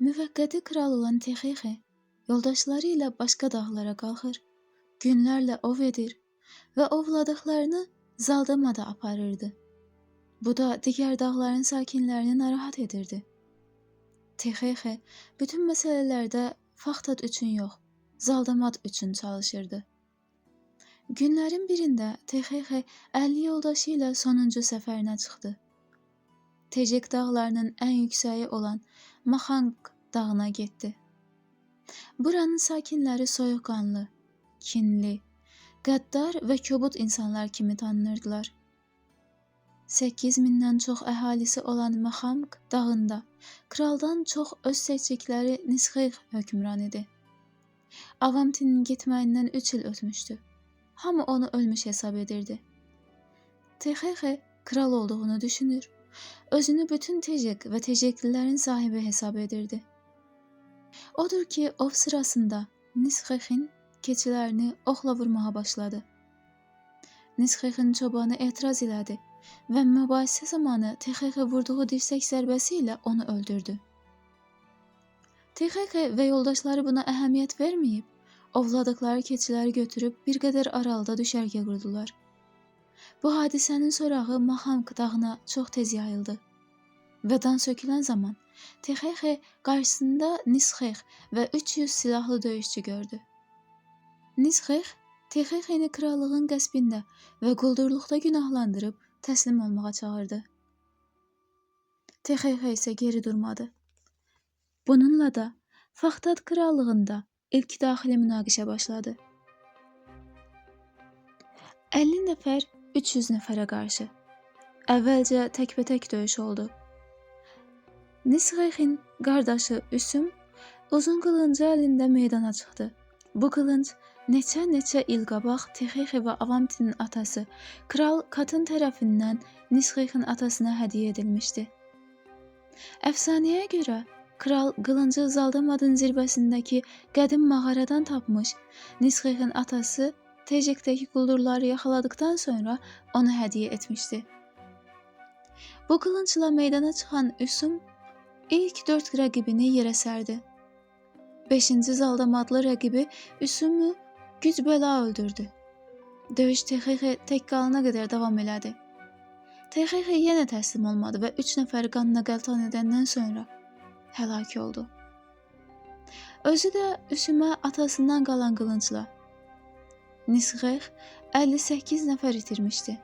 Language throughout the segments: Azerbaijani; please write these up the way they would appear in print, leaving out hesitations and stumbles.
Müvəqqəti kral olan Texixe yoldaşları ilə başqa dağlara qalxır, günlərlə ov edir və ovladıqlarını Zaldamada aparırdı. Bu da digər dağların sakinlərini narahat edirdi. Texixe bütün məsələlərdə Faxtat üçün yox, Zaldamad üçün çalışırdı. Günlərin birində Texixe 50 yoldaşı ilə sonuncu səfərinə çıxdı. Tecek dağlarının ən yüksəyi olan Maxanq dağına getdi. Buranın sakinləri soyuqqanlı, kinli, qəddar və kobud insanlar kimi tanınırdılar. 8000-dən çox əhalisi olan Maxanq dağında kraldan çox öz seçdikləri Nisxex hökmran idi. Avamtinin getməyindən 3 il ötmüşdü. Hamı onu ölmüş hesab edirdi. Texixe kral olduğunu düşünür, özünü bütün Tecek və Teceklilərin sahibi hesab edirdi. Odur ki, ov sırasında Nisxexin keçilərini oxla vurmağa başladı. Nisxexin çobanı etiraz elədi və mübahisə zamanı Texixe vurduğu dirsək zərbəsi ilə onu öldürdü. Texixe və yoldaşları buna əhəmiyyət verməyib, ovladıqları keçiləri götürüb bir qədər aralıda düşərgə qurdular. Bu hadisənin sorağı Maxanq dağına çox tez yayıldı. Və dan sökülən zaman Texixe qarşısında Nisxex və 300 silahlı döyüşçü gördü. Nisxex Texexeni krallığın qəsbində və quldurluqda günahlandırıb təslim olmağa çağırdı. Texixe isə geri durmadı. Bununla da Faxtat krallığında ilk daxili münaqişə başladı. 50 nəfər 300 nəfərə qarşı. Əvvəlcə təkbətək döyüş oldu. Nisxexin qardaşı Üsüm uzun qılıncı əlində meydana çıxdı. Bu qılınc neçə-neçə il qabaq Texixe və Avamtinin atası Kral Katın tərəfindən Nisxexin atasına hədiyyə edilmişdi. Əfsanəyə görə kral qılıncı Zaldamadın zirvəsindəki qədim mağaradan tapmış, Nisxexin atası Tecekdəki quldurları yaxaladıqdan sonra ona hədiyyə etmişdi. Bu qılıncla meydana çıxan Üsüm ilk 4 rəqibini yerə sərdi. 5-ci Zaldamadlı rəqibi Üsümü güc bəla öldürdü. Döyüş Texixe tək qalana qədər davam elədi. Texixe yenə təslim olmadı və 3 nəfəri qanına qəltan edəndən sonra həlak oldu. Özü də Üsümə atasından qalan qılıncla. Nisxex 58 nəfər itirmişdi.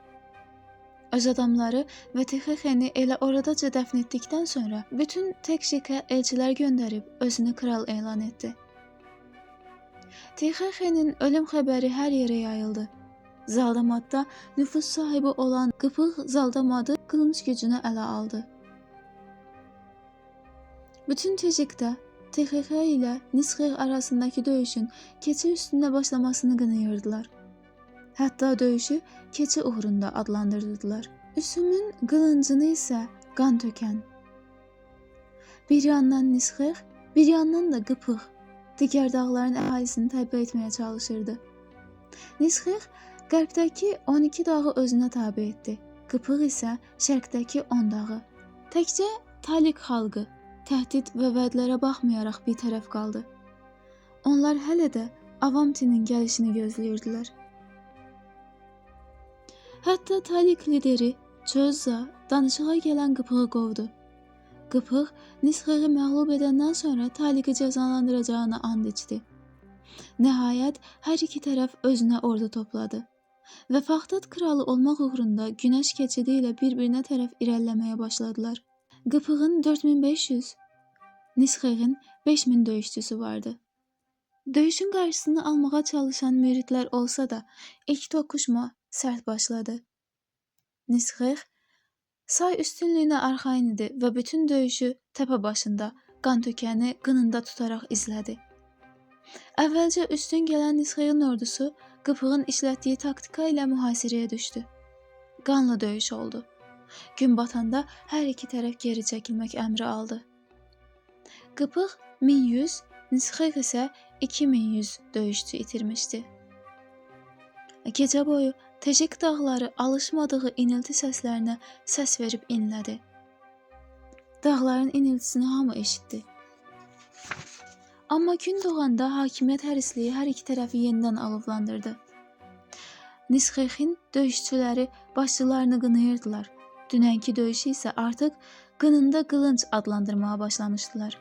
Öz adamları və Texexeni elə oradaca dəfn etdikdən sonra bütün Tekşikə elçilər göndərib özünü kral elan etdi. Texexenin ölüm xəbəri hər yerə yayıldı. Zaldamadda nüfuz sahibi olan Qıpıq Zaldamadı qılınc gücünü ələ aldı. Bütün Tecikdə Texixe ilə Nisxex arasındakı döyüşün keçi üstündə başlamasını qınayırdılar. Hətta döyüşü keçi uğrunda adlandırdılar. Üsümün qılıncını isə qan tökən. Bir yandan Nisxex, bir yandan da Qıpıq digər dağların əhalisini təbii etməyə çalışırdı. Nisxex qərbdəki 12 dağı özünə tabe etdi. Qıpıq isə şərqdəki 10 dağı. Təkcə Talik xalqı təhdid və vədlərə baxmayaraq bir tərəf qaldı. Onlar hələ də Avamtinin gəlişini gözləyirdilər. Hətta Talik lideri Çözza danışığa gələn Qıpığı qovdu. Qıpıq Nisxeği məğlub edəndən sonra Taliki cəzalandıracağına and içdi. Nəhayət, hər iki tərəf özünə ordu topladı və Faxtat kralı olmaq uğrunda günəş keçidi ilə bir-birinə tərəf irəliləməyə başladılar. Qıpığın 4500, Nisxeğin 5000 döyüşçüsü vardı. Döyüşün qarşısını almağa çalışan müridlər olsa da, ilk toqquşma sərt başladı. Nisxex say üstünlüyünə arxayın idi və bütün döyüşü təpə başında qan tökəni qınında tutaraq izlədi. Əvvəlcə üstün gələn Nisxeğin ordusu Qıpığın işlətdiyi taktika ilə mühasirəyə düşdü. Qanlı döyüş oldu. Gün batanda hər iki tərəf geri çəkilmək əmri aldı. Qıpıq 1100, Nisxex isə 2100 döyüşçü itirmişdi. Gecə boyu Tecek dağları alışmadığı inilti səslərinə səs verib inlədi. Dağların iniltisini hamı eşitdi. Amma gün doğanda hakimiyyət hərisliyi hər iki tərəfi yenidən alovlandırdı. Nisxexin döyüşçüləri başçılarını qınayırdılar. Dünənki döyüşü isə artıq qınında qılınc adlandırmağa başlamışdılar.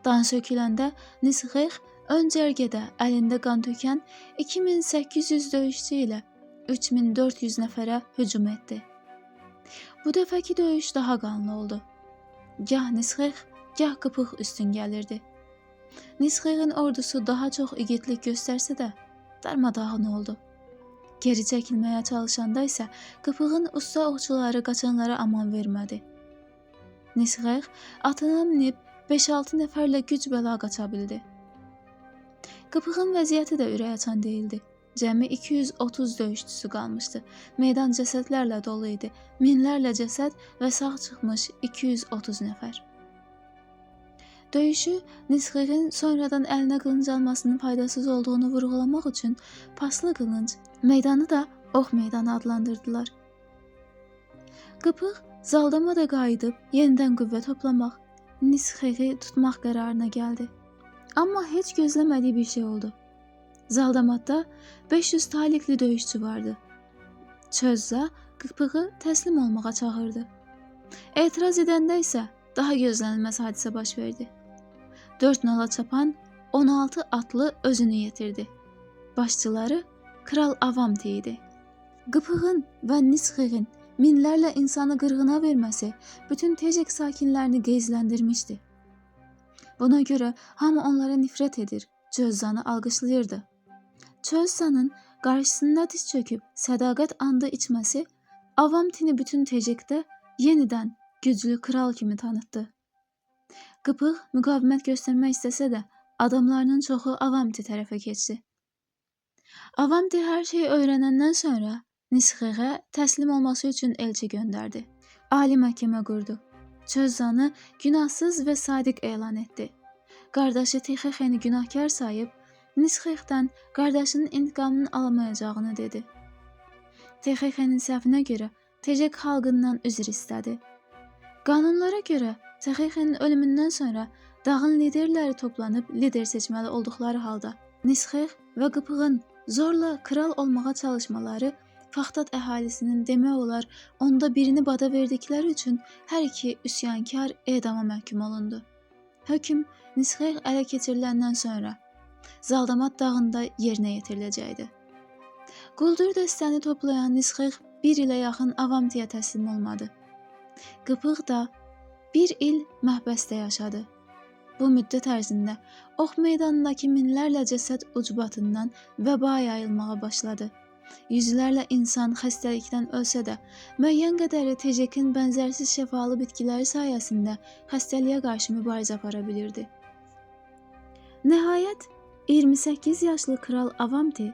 Dan söküləndə Nisxex ön cərgədə əlində qan tökən 2800 döyüşçü ilə 3400 nəfərə hücum etdi. Bu dəfəki döyüş daha qanlı oldu. Gah Nisxex, gah Qıpıq üstün gəlirdi. Nisxexin ordusu daha çox igidlik göstərsə də darmadağın oldu. Geri çəkilməyə çalışanda isə Qıpığın usta oxçuları qaçanlara aman vermədi. Nisxex atına minib 5-6 nəfərlə güc bəla qaça bildi. Qıpığın vəziyyəti də ürək açan deyildi. Cəmi 230 döyüşçüsü qalmışdı. Meydan cəsədlərlə dolu idi. Minlərlə cəsəd və sağ çıxmış 230 nəfər. Döyüşü Nisxexin sonradan əlinə qılınc almasının faydasız olduğunu vurğulamaq üçün paslı qılınc, meydanı da ox meydanı adlandırdılar. Qıpıq Zaldamada qayıdıb yenidən qüvvə toplamaq, Nisxexi tutmaq qərarına gəldi. Amma heç gözləmədiyi bir şey oldu. Zaldamadda 500 talikli döyüşçü vardı. Çözza Qıpığı təslim olmağa çağırdı. Etiraz edəndə isə daha gözlənilməz hadisə baş verdi. 4 nala çapan 16 atlı özünü yetirdi. Başçıları Kral Avamti idi. Qıpığın və Nisxexin minlərlə insanı qırğına verməsi bütün Tecek sakinlərini qeyzləndirmişdi. Buna görə hamı onlara nifrət edir, Cözzanı alqışlayırdı. Çözzanın qarşısında diz çöküb sədaqət andı içməsi Avamtini bütün Tecekdə yenidən güclü kral kimi tanıtdı. Qıpıq müqavimət göstərmək istəsə də adamlarının çoxu Avamti tərəfə keçdi. Avamti hər şeyi öyrənəndən sonra Nisxeğə təslim olması üçün elçi göndərdi. Ali məhkəmə qurdu. Çözzanı günahsız və sadiq elan etdi. Qardaşı Texexeni günahkar sayıb Nisxexdən qardaşının intiqamını alamayacağını dedi. Texexenin səhvinə görə Tecek xalqından üzr istədi. Qanunlara görə Texexenin ölümündən sonra dağın liderləri toplanıb lider seçməli olduqları halda Nisxex və Qıpığın zorla kral olmağa çalışmaları Faxtat əhalisinin demək olar onda birini bada verdikləri üçün hər iki üsyankar edama məhkum olundu. Hökm Nisxex ələ keçiriləndən sonra Zaldamat dağında yerinə yetiriləcəkdi. Quldur dəstəni toplayan Nisxex bir ilə yaxın Avamtiyə təslim olmadı. Qıpıq da bir il məhbəsdə yaşadı. Bu müddət ərzində ox meydanındakı minlərlə cəsəd ucbatından vəba yayılmağa başladı. Yüzlərlə insan xəstəlikdən ölsə də, müəyyən qədəri Tecekin bənzərsiz şəfalı bitkiləri sayəsində xəstəliyə qarşı mübarizə apara bilirdi. Nəhayət, 28 yaşlı kral Avamti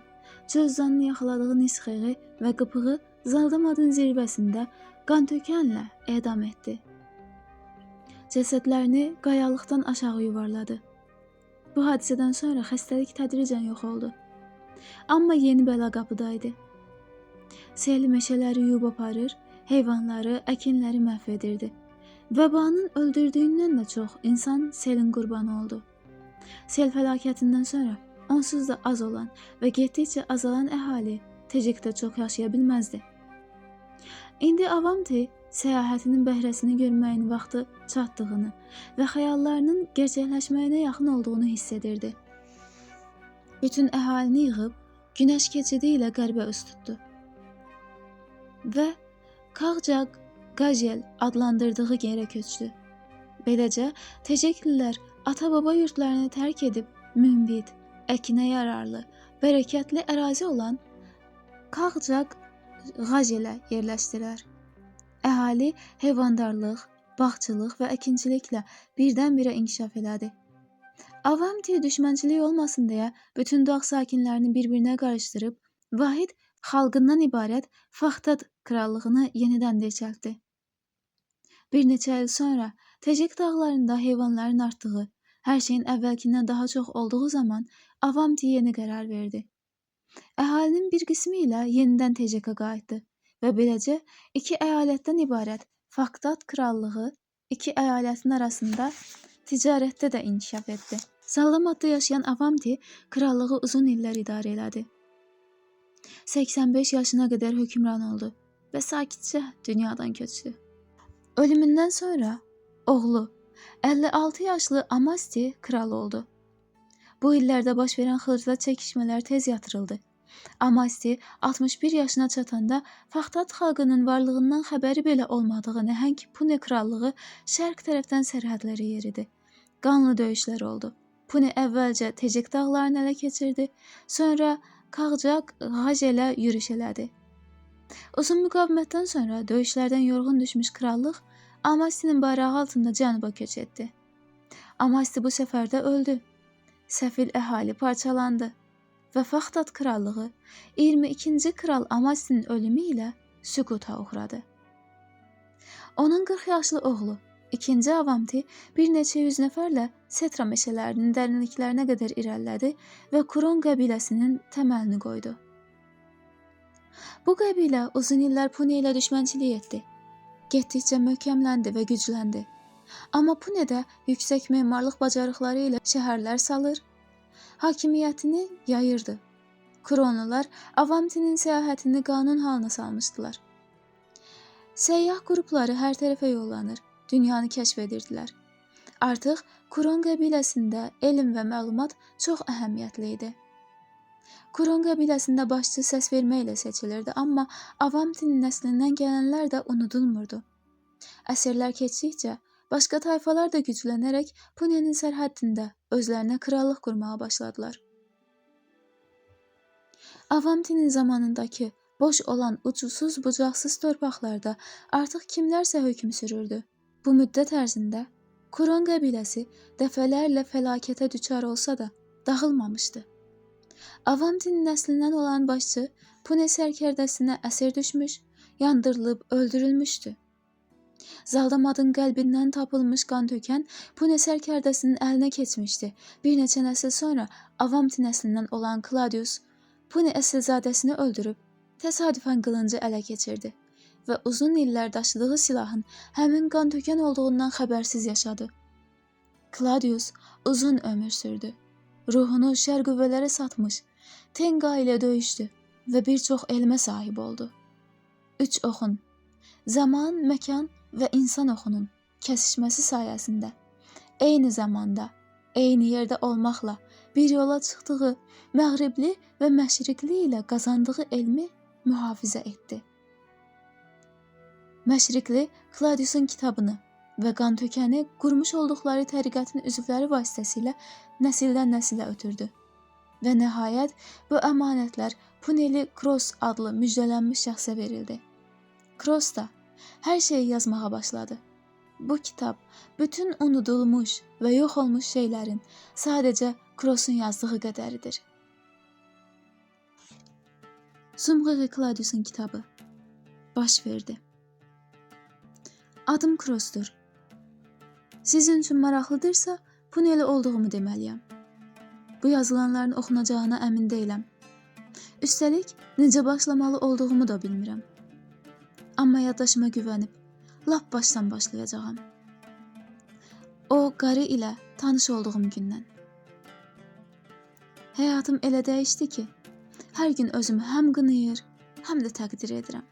Cözzanın yaxaladığı Nisxeği və Qıpığı Zaldamadın zirvəsində qantökənlə edam etdi. Cəsədlərini qayalıqdan aşağı yuvarladı. Bu hadisədən sonra xəstəlik tədricən yox oldu. Amma yeni bəla qapıdaydı. Sel meşələri yuyub aparır, heyvanları, əkinləri məhv edirdi. Vəbanın öldürdüyündən də çox insan selin qurbanı oldu. Sel fəlakətindən sonra onsuz da az olan və getdikcə azalan əhali Tecekdə çox yaşaya bilməzdi. İndi Avamti səyahətinin bəhrəsini görməyin vaxtı çatdığını və xəyallarının gerçəkləşməyinə yaxın olduğunu hiss edirdi. Bütün əhalini yığıb günəş keçidi ilə qərbə üz tutdu və Kağcaq Qajel adlandırdığı yerə köçdü. Beləcə Teceklilər ata-baba yurtlarını tərk edib münbit, əkinə yararlı, bərəkətli ərazi olan Kağcaq Qajelə yerləşdilər. Əhali heyvandarlıq, bağçılıq və əkinçiliklə birdən-birə inkişaf elədi. Avamti düşmənçilik olmasın deyə bütün dağ sakinlərini bir-birinə qarışdırıb vahid xalqından ibarət Faxtat krallığını yenidən dirçəltdi. Bir neçə il sonra Tecek dağlarında heyvanların artdığı, hər şeyin əvvəlkindən daha çox olduğu zaman Avamti yeni qərar verdi. Əhalinin bir qismi ilə yenidən Tecekə qayıtdı və beləcə iki əyalətdən ibarət Faxtat krallığı iki əyalətin arasında ticarətdə də inkişaf etdi. Zallamadda yaşayan Avamti krallığı uzun illər idarə elədi. 85 yaşına qədər hökmran oldu və sakitcə dünyadan köçdü. Ölümündən sonra oğlu 56 yaşlı Amasti kral oldu. Bu illərdə baş verən xırda çəkişmələr tez yatırıldı. Amasti 61 yaşına çatanda Faxtat xalqının varlığından xəbəri belə olmadığı nəhəng Pune krallığı şərq tərəfdən sərhədlərə yeridi. Qanlı döyüşlər oldu. Pune əvvəlcə Tecek dağlarını ələ keçirdi, sonra Kağcaq Qajelə yürüş elədi. Uzun müqavimətdən sonra döyüşlərdən yorğun düşmüş krallıq Amastinin bayrağı altında cənuba köç etdi. Amasti bu səfərdə öldü. Səfil əhali parçalandı və Faxtat krallığı 22-ci kral Amastinin ölümü ilə süquta uğradı. Onun 40 yaşlı oğlu 2-ci Avamti bir neçə yüz nəfərlə Setra meşələrinin dərinliklərinə qədər irəlilədi və Kuron qəbiləsinin təməlini qoydu. Bu qəbilə uzun illər Pune ilə düşmənçilik etdi. Getdikcə möhkəmləndi və gücləndi. Amma Punedə yüksək memarlıq bacarıqları ilə şəhərlər salır, hakimiyyətini yayırdı. Kuronlular Avamtinin səyahətini qanun halına salmışdılar. Səyyah qrupları hər tərəfə yollanır, dünyanı kəşf edirdilər. Artıq Kuron qəbiləsində elm və məlumat çox əhəmiyyətli idi. Kuron qəbiləsində başçı səs verməklə seçilirdi, amma Avamtinin nəslindən gələnlər də unudulmurdu. Əsrlər keçdikcə başqa tayfalar da güclənərək Punenin sərhəddində özlərinə krallıq qurmağa başladılar. Avamtinin zamanındakı boş olan ucusuz bucaqsız torpaqlarda artıq kimlərsə hökm sürürdü. Bu müddət ərzində Kuron qəbiləsi dəfələrlə fəlakətə düçar olsa da dağılmamışdı. Avamtinin nəslindən olan başçı Pune sərkərdəsinə əsir düşmüş, yandırılıb öldürülmüşdü. Zaldamadın qəlbindən tapılmış qan tökən Pune sərkərdəsinin əlinə keçmişdi. Bir neçə nəsil sonra Avamti nəslindən olan Claudius Pune əsilzadəsini öldürüb təsadüfən qılıncı ələ keçirdi və uzun illər daşıdığı silahın həmin qan tökən olduğundan xəbərsiz yaşadı. Claudius uzun ömür sürdü. Ruhunu şər qüvvələrə satmış, Tenga ilə döyüşdü və bir çox elmə sahib oldu. Üç oxun, zaman, məkan və insan oxunun kəsişməsi sayəsində eyni zamanda, eyni yerdə olmaqla bir yola çıxdığı məğribli və məşriqli ilə qazandığı elmi mühafizə etdi. Məşriqli Claudius'un kitabını və qan tökəni qurmuş olduqları təriqətin üzvləri vasitəsilə nəsildən nəsilə ötürdü. Və nəhayət bu əmanətlər Puneli Kross adlı müjdələnmiş şəxsə verildi. Kross da hər şeyi yazmağa başladı. Bu kitab bütün unudulmuş və yox olmuş şeylərin sadəcə Kross'un yazdığı qədəridir. Sumğığı Claudius'un kitabı baş verdi. Adım Kross'dur. Sizin üçün maraqlıdırsa, Puneli olduğumu deməliyəm. Bu yazılanların oxunacağına əmin deyiləm. Üstəlik, necə başlamalı olduğumu da bilmirəm. Amma yaddaşıma güvənib, lap başdan başlayacağam. O qarı ilə tanış olduğum gündən. Həyatım elə dəyişdi ki, hər gün özümü həm qınayır, həm də təqdir edirəm.